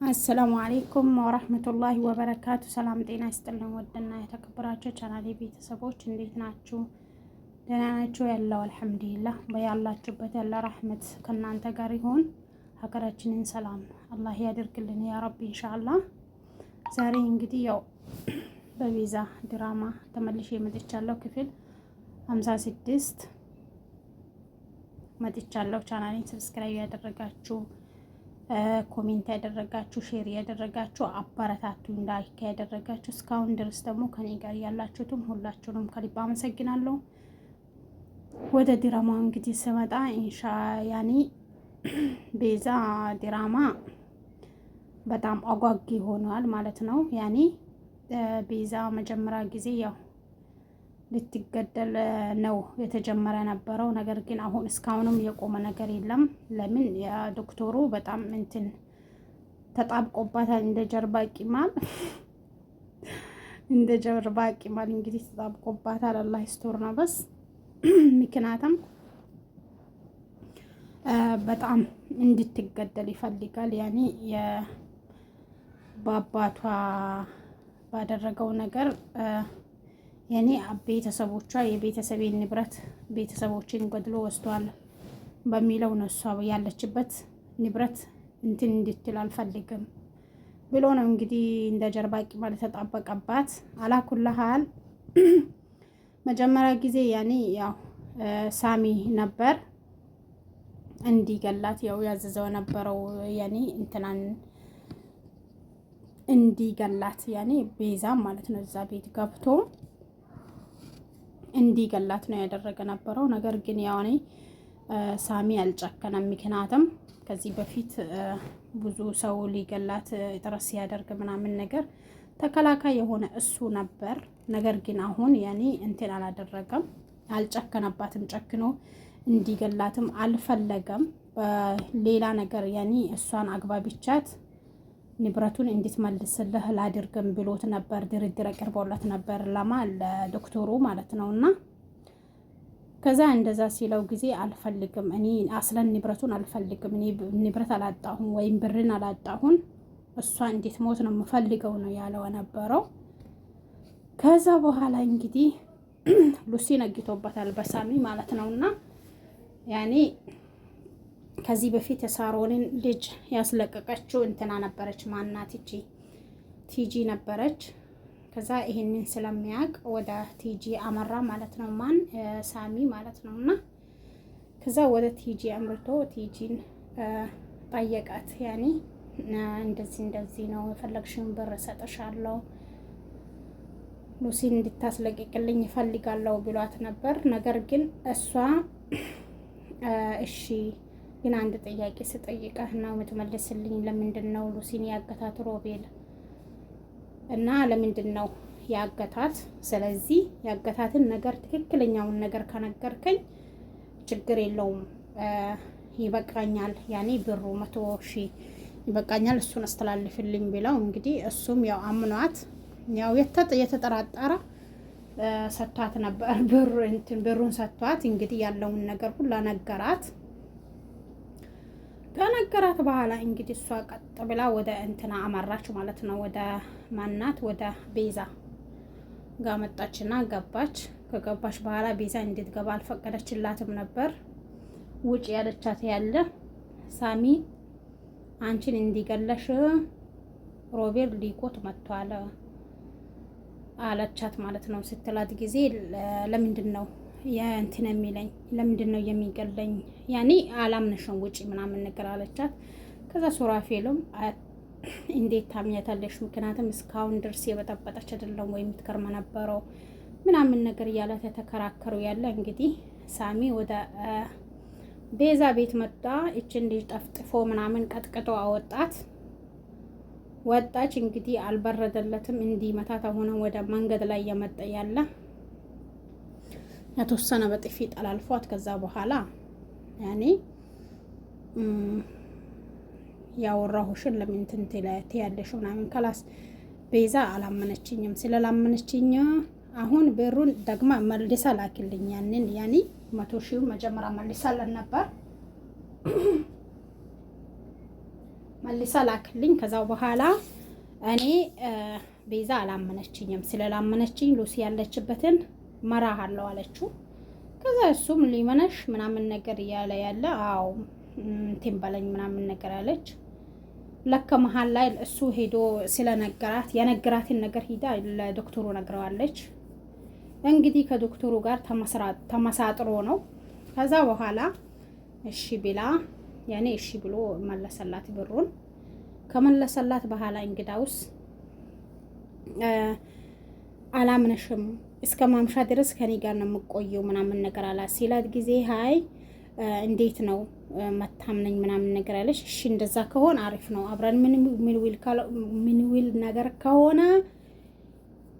السلام عليكم ورحمة الله وبركاته። ሰላም ጤና ይስጥልን። ውድና የተከበራችሁ ቻናሌ ቤተሰቦች እንዴት ናችሁ? ደህና ናችሁ? ያለው الحمد لله። በያላችሁበት ያለ ረህመት ከእናንተ ጋር ይሁን። ሀገራችንን ሰላም አላህ ያደርግልን يا ربي إن شاء الله። ዛሬ እንግዲህ ያው በቤዛ ድራማ ተመልሼ መጥቻለሁ። ክፍል 56 መጥቻለሁ። ቻናሌን subscribe ያደረጋችሁ፣ comment ያደረጋችሁ፣ share ያደረጋችሁ፣ አበረታቱ like ያደረጋችሁ እስካሁን ድረስ ደግሞ ከኔ ጋር ያላችሁትም ሁላችሁንም ከልብ አመሰግናለሁ። ወደ ድራማው እንግዲህ ስመጣ ኢንሻ ያኒ ቤዛ ድራማ በጣም አጓጊ ሆኗል ማለት ነው። ያኒ ቤዛ መጀመሪያ ጊዜ ያው ልትገደል ነው የተጀመረ ነበረው። ነገር ግን አሁን እስካሁንም የቆመ ነገር የለም። ለምን ዶክተሩ በጣም እንትን ተጣብቆባታል፣ እንደ ጀርባ ቂማል እንደ ጀርባ ቂማል እንግዲህ ተጣብቆባታል። አላህ ይስቶር ነው በስ ምክንያቱም በጣም እንድትገደል ይፈልጋል። ያኔ በአባቷ ባደረገው ነገር የኔ ቤተሰቦቿ የቤተሰቤን ንብረት ቤተሰቦችን ገድሎ ወስዷል በሚለው ነው እሷ ያለችበት ንብረት እንትን እንድትል አልፈልግም ብሎ ነው እንግዲህ እንደ ጀርባ ቂማል የተጣበቀባት። አላኩላሃል መጀመሪያ ጊዜ ያኔ ያው ሳሚ ነበር እንዲገላት ያው ያዘዘው ነበረው ያኔ እንትናን እንዲገላት ያኔ ቤዛ ማለት ነው እዛ ቤት ገብቶ እንዲገላት ነው ያደረገ ነበረው። ነገር ግን ያው እኔ ሳሚ አልጨከነም። ምክንያቱም ከዚህ በፊት ብዙ ሰው ሊገላት ጥረት ሲያደርግ ምናምን ነገር ተከላካይ የሆነ እሱ ነበር። ነገር ግን አሁን ያኔ እንትን አላደረገም፣ አልጨከነባትም። ጨክኖ እንዲገላትም አልፈለገም። ሌላ ነገር ያኔ እሷን አግባብቻት ንብረቱን እንድትመልስልህ ላድርግም ብሎት ነበር። ድርድር አቅርቦለት ነበር ለማ ለዶክተሩ ማለት ነው። እና ከዛ እንደዛ ሲለው ጊዜ አልፈልግም፣ እኔ አስለን ንብረቱን አልፈልግም፣ እኔ ንብረት አላጣሁም ወይም ብርን አላጣሁን፣ እሷ እንዴት ሞት ነው የምፈልገው ነው ያለው ነበረው። ከዛ በኋላ እንግዲህ ሉሲ ነግቶበታል በሳሚ ማለት ነው። እና ያኔ ከዚህ በፊት የሳሮንን ልጅ ያስለቀቀችው እንትና ነበረች። ማናት እቺ ቲጂ ነበረች። ከዛ ይሄንን ስለሚያውቅ ወደ ቲጂ አመራ ማለት ነው። ማን ሳሚ ማለት ነው። እና ከዛ ወደ ቲጂ አምርቶ ቲጂን ጠየቃት። ያኔ እንደዚህ እንደዚህ ነው የፈለግሽውን ብር እሰጥሻለሁ ሉሲን እንድታስለቅቅልኝ እፈልጋለሁ ብሏት ነበር። ነገር ግን እሷ እሺ ግን አንድ ጥያቄ ስጠይቀህ ነው የምትመልስልኝ። ለምንድን ነው ሉሲን ያገታት ሮቤል? እና ለምንድን ነው ያገታት? ስለዚህ ያገታትን ነገር ትክክለኛውን ነገር ከነገርከኝ ችግር የለውም ይበቃኛል፣ ያኔ ብሩ 100,000 ይበቃኛል፣ እሱን አስተላልፍልኝ ብለው እንግዲህ እሱም ያው አምኗት ያው የተጠራጠረ ሰጥቷት ነበር። ብሩን ሰጥቷት እንግዲህ ያለውን ነገር ሁላ ነገራት። ከነገራት በኋላ እንግዲህ እሷ ቀጥ ብላ ወደ እንትና አመራች ማለት ነው። ወደ ማናት ወደ ቤዛ ጋ መጣችና ገባች። ከገባች በኋላ ቤዛ እንድትገባ አልፈቀደችላትም ነበር። ውጭ ያለቻት ያለ ሳሚ አንቺን እንዲገለሽ ሮቤል ሊቆት መጥቷል አለቻት ማለት ነው። ስትላት ጊዜ ለምንድን ነው የእንትን የሚለኝ ለምንድን ነው የሚገለኝ? ያኔ አላምንሽም ውጪ ምናምን ነገር አለቻት። ከዛ ሱራፌልም እንዴት ታምኛታለሽ? ምክንያቱም እስካሁን ድረስ የበጠበጠች አይደለም ወይ የምትከርመ ነበረው ምናምን ነገር እያላት የተከራከሩ ያለ እንግዲህ ሳሚ ወደ ቤዛ ቤት መጣ። እችን ልጅ ጠፍጥፎ ምናምን ቀጥቅጦ አወጣት። ወጣች እንግዲህ አልበረደለትም። እንዲመታት አሁን ወደ መንገድ ላይ እየመጣ ያለ የተወሰነ በጥፊ ጠላልፏት ከዛ በኋላ ያኔ ያወራሁሽን ለምን እንትን ትያለሽ ምናምን ከላስ ቤዛ አላመነችኝም። ስለላመነችኝ አሁን ብሩን ደግማ መልሳ ላክልኝ። ያንን ያኔ 100,000 መጀመሪያ መልሳለን ነበር። መልሳ ላክልኝ። ከዛ በኋላ እኔ ቤዛ አላመነችኝም። ስለላመነችኝ ሉሲ ያለችበትን መራሃለሁ አለችው። ከዛ እሱም ሊመነሽ ምናምን ነገር እያለ ያለ አዎ እንትን በለኝ ምናምን ነገር አለች። ለከ መሀል ላይ እሱ ሄዶ ስለነገራት የነገራትን ነገር ሂዳ ለዶክተሩ ነግረዋለች። እንግዲህ ከዶክተሩ ጋር ተመሳጥሮ ነው። ከዛ በኋላ እሺ ብላ ያኔ እሺ ብሎ መለሰላት ብሩን። ከመለሰላት በኋላ እንግዳውስ አላምነሽም እስከ ማምሻ ድረስ ከኔ ጋር ነው የምቆየው ምናምን ነገር አላት ሲላት ጊዜ ሀይ እንዴት ነው መታምነኝ ምናምን ነገር አለች። እሺ እንደዛ ከሆነ አሪፍ ነው አብረን ምንውል ነገር ከሆነ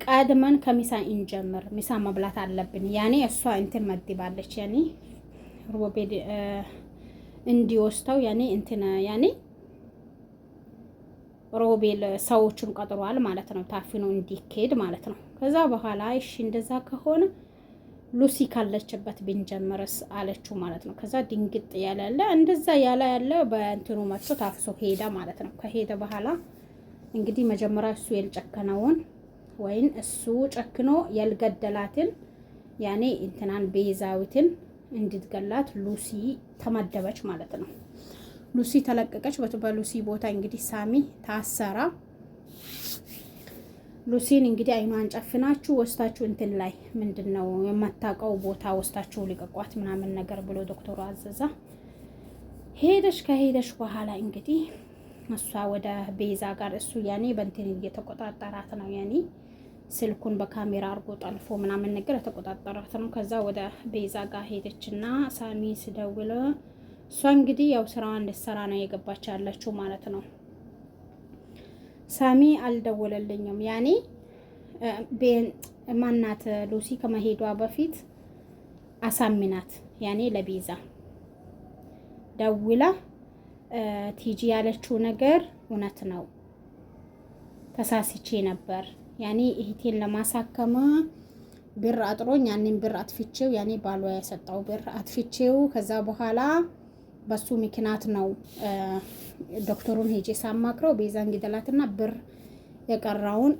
ቀድመን ከምሳ እንጀምር፣ ምሳ መብላት አለብን። ያኔ እሷ እንትን መድባለች ያኔ ሮቤል እንዲወስተው ያኔ እንትን ያኔ ሮቤል ሰዎቹን ቀጥሯል ማለት ነው፣ ታፍኖ እንዲኬድ ማለት ነው። ከዛ በኋላ እሺ እንደዛ ከሆነ ሉሲ ካለችበት ብንጀምርስ አለችው ማለት ነው። ከዛ ድንግጥ ያለ ያለ እንደዛ ያለ ያለ በእንትኑ መጥቶ ታፍሶ ሄደ ማለት ነው። ከሄደ በኋላ እንግዲህ መጀመሪያ እሱ ያልጨከነውን ወይን እሱ ጨክኖ ያልገደላትን ያኔ እንትናን ቤዛዊትን እንድትገላት ሉሲ ተመደበች ማለት ነው። ሉሲ ተለቀቀች። በሉሲ ቦታ እንግዲህ ሳሚ ታሰራ። ሉሲን እንግዲህ አይኗን ጨፍናችሁ ወስታችሁ እንትን ላይ ምንድን ነው የማታውቀው ቦታ ወስታችሁ ልቀቋት ምናምን ነገር ብሎ ዶክተሩ አዘዛ። ሄደች። ከሄደች በኋላ እንግዲህ እሷ ወደ ቤዛ ጋር እሱ ያኔ በእንትን እየተቆጣጠራት ነው ያኔ ስልኩን በካሜራ አርጎ ጠልፎ ምናምን ነገር የተቆጣጠራት ነው። ከዛ ወደ ቤዛ ጋር ሄደችና ሳሚ ስደውል እሷ እንግዲህ ያው ስራዋ እንድትሰራ ነው የገባች ያለችው ማለት ነው። ሳሚ አልደወለልኝም። ያኔ ማናት ሉሲ ከመሄዷ በፊት አሳሚናት ያኔ ለቤዛ ደውላ ቲጂ ያለችው ነገር እውነት ነው፣ ተሳስቼ ነበር። ያኔ እህቴን ለማሳከም ብር አጥሮኝ ያኔን ብር አጥፍቼው ያኔ ባሏ የሰጠው ብር አጥፍቼው ከዛ በኋላ በሱ ምክንያት ነው ዶክተሩን ሄጄ ሳማክረው ቤዛን ግደላትና ብር የቀራውን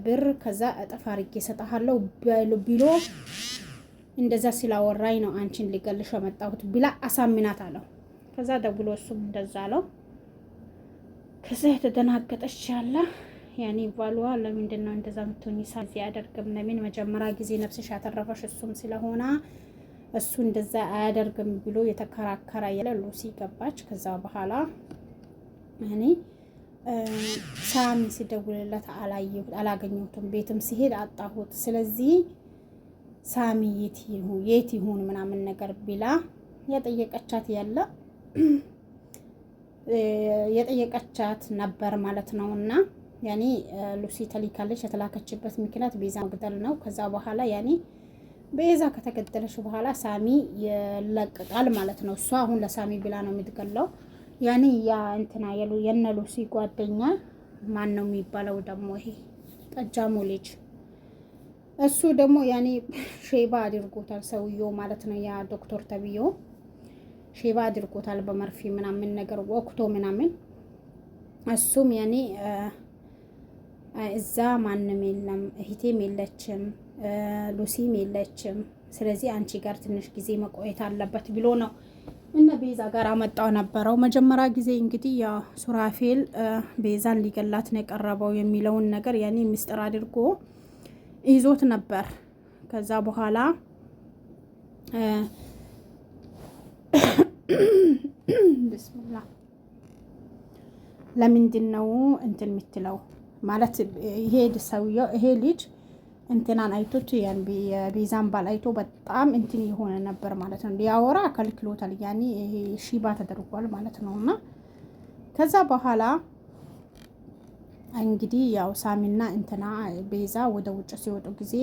ብር ከዛ እጥፍ አድርጌ እሰጥሃለሁ ብሎ እንደዛ ስላወራኝ ነው አንቺን ሊገልሽ የመጣሁት ብላ አሳምናት አለው። ከዛ ደውሎ እሱም እንደዛ አለው። ከዛ የተደናገጠች ያለ ያኔ ባሏ ለምንድን ነው እንደዛ የምትሆኝ? ሳዚ አያደርግም። ለምን መጀመሪያ ጊዜ ነፍስሽ ያተረፈሽ እሱም ስለሆነ እሱ እንደዛ አያደርግም ብሎ የተከራከረ ያለ ሉሲ ገባች። ከዛ በኋላ እኔ ሳሚ ሲደውልለት አላገኘሁትም፣ ቤትም ሲሄድ አጣሁት። ስለዚህ ሳሚ የት ይሁን ምናምን ነገር ቢላ የጠየቀቻት ያለ የጠየቀቻት ነበር ማለት ነው። እና ያኔ ሉሲ ተሊካለች። የተላከችበት ምክንያት ቤዛ መግደል ነው። ከዛ በኋላ ያኔ ቤዛ ከተገደለች በኋላ ሳሚ ይለቀቃል ማለት ነው። እሷ አሁን ለሳሚ ብላ ነው የምትገለው። ያኔ ያ እንትና የነ ሉሲ ጓደኛ ማን ነው የሚባለው ደግሞ ይሄ ጠጃሙ ልጅ እሱ ደግሞ ያኔ ሼባ አድርጎታል ሰውየው ማለት ነው። ያ ዶክተር ተብዬው ሼባ አድርጎታል በመርፌ ምናምን ነገር ወቅቶ ምናምን። እሱም ያኔ እዛ ማንም የለም እህቴም የለችም ሉሲም የለችም። ስለዚህ አንቺ ጋር ትንሽ ጊዜ መቆየት አለበት ብሎ ነው እነ ቤዛ ጋር አመጣው ነበረው። መጀመሪያ ጊዜ እንግዲህ ያ ሱራፌል ቤዛን ሊገላት ነው የቀረበው የሚለውን ነገር ያኔ ምስጢር አድርጎ ይዞት ነበር። ከዛ በኋላ ብስሚላ ለምንድን ነው እንትን የምትለው ማለት ይሄ ሰውየው ይሄ ልጅ እንትናን አይቶት ያን የቤዛን ባል አይቶ በጣም እንትን የሆነ ነበር ማለት ነው። ሊያወራ ከልክሎታል። ያኔ ይሄ ሺባ ተደርጓል ማለት ነው። እና ከዛ በኋላ እንግዲህ ያው ሳሚና እንትና ቤዛ ወደ ውጭ ሲወጡ ጊዜ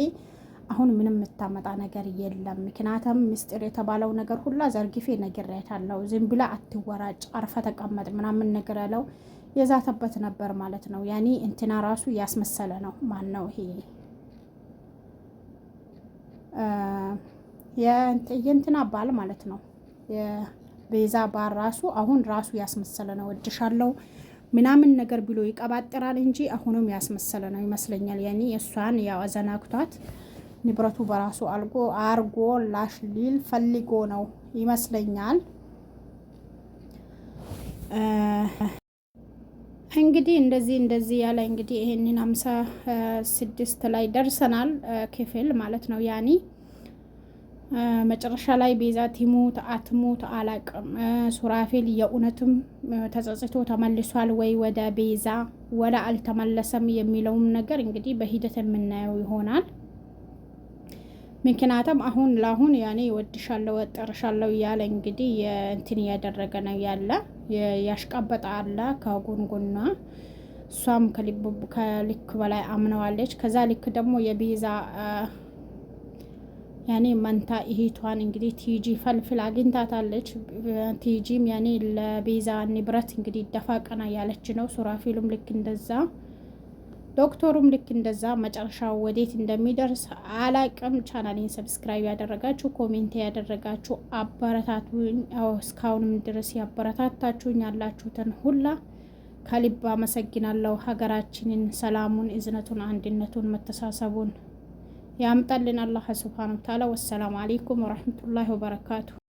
አሁን ምንም የምታመጣ ነገር የለም። ምክንያቱም ምስጢር የተባለው ነገር ሁላ ዘርግፌ ነግሬያታለሁ። ዝም ብላ አትወራጭ፣ አርፈ ተቀመጥ ምናምን ነገር ያለው የዛተበት ነበር ማለት ነው። ያኔ እንትና ራሱ ያስመሰለ ነው። ማን ነው ይሄ የእንትና ባል ማለት ነው። የቤዛ ባል ራሱ አሁን ራሱ ያስመሰለ ነው። እወድሻለሁ ምናምን ነገር ብሎ ይቀባጥራል እንጂ አሁንም ያስመሰለ ነው ይመስለኛል። ያኔ እሷን ያው አዘናግቷት ንብረቱ በራሱ አልጎ አርጎ ላሽ ሊል ፈልጎ ነው ይመስለኛል። እንግዲህ እንደዚህ እንደዚህ ያለ እንግዲህ ይሄንን 56 ላይ ደርሰናል ክፍል ማለት ነው። ያኒ መጨረሻ ላይ ቤዛ ትሙት አትሙት አላቅም። ሱራፌል የእውነትም ተጸጽቶ ተመልሷል ወይ ወደ ቤዛ ወላ አልተመለሰም የሚለውም ነገር እንግዲህ በሂደት የምናየው ይሆናል። ምክንያቱም አሁን ለአሁን ያኔ እወድሻለሁ እወጥርሻለሁ እያለ እንግዲህ እንትን እያደረገ ነው ያለ ያሽቃበጣ አለ ከጎንጎና እሷም ከልክ በላይ አምነዋለች። ከዛ ልክ ደግሞ የቤዛ ያኔ መንታ እህቷን እንግዲህ ቲጂ ፈልፍል አግኝታታለች። ቲጂም ያኔ ለቤዛ ንብረት እንግዲህ ደፋ ቀና ያለች ነው። ሱራፊሉም ልክ እንደዛ ዶክተሩም ልክ እንደዛ መጨረሻው ወዴት እንደሚደርስ አላቅም። ቻናሌን subscribe ያደረጋችሁ comment ያደረጋችሁ አበረታቱኝ። እስካሁንም ድረስ ያበረታታችሁኝ ያላችሁትን ሁላ ከልብ አመሰግናለሁ። ሀገራችንን ሰላሙን፣ እዝነቱን፣ አንድነቱን፣ መተሳሰቡን ያምጣልን አላህ سبحانه وتعالى። والسلام عليكم ورحمة الله وبركاته።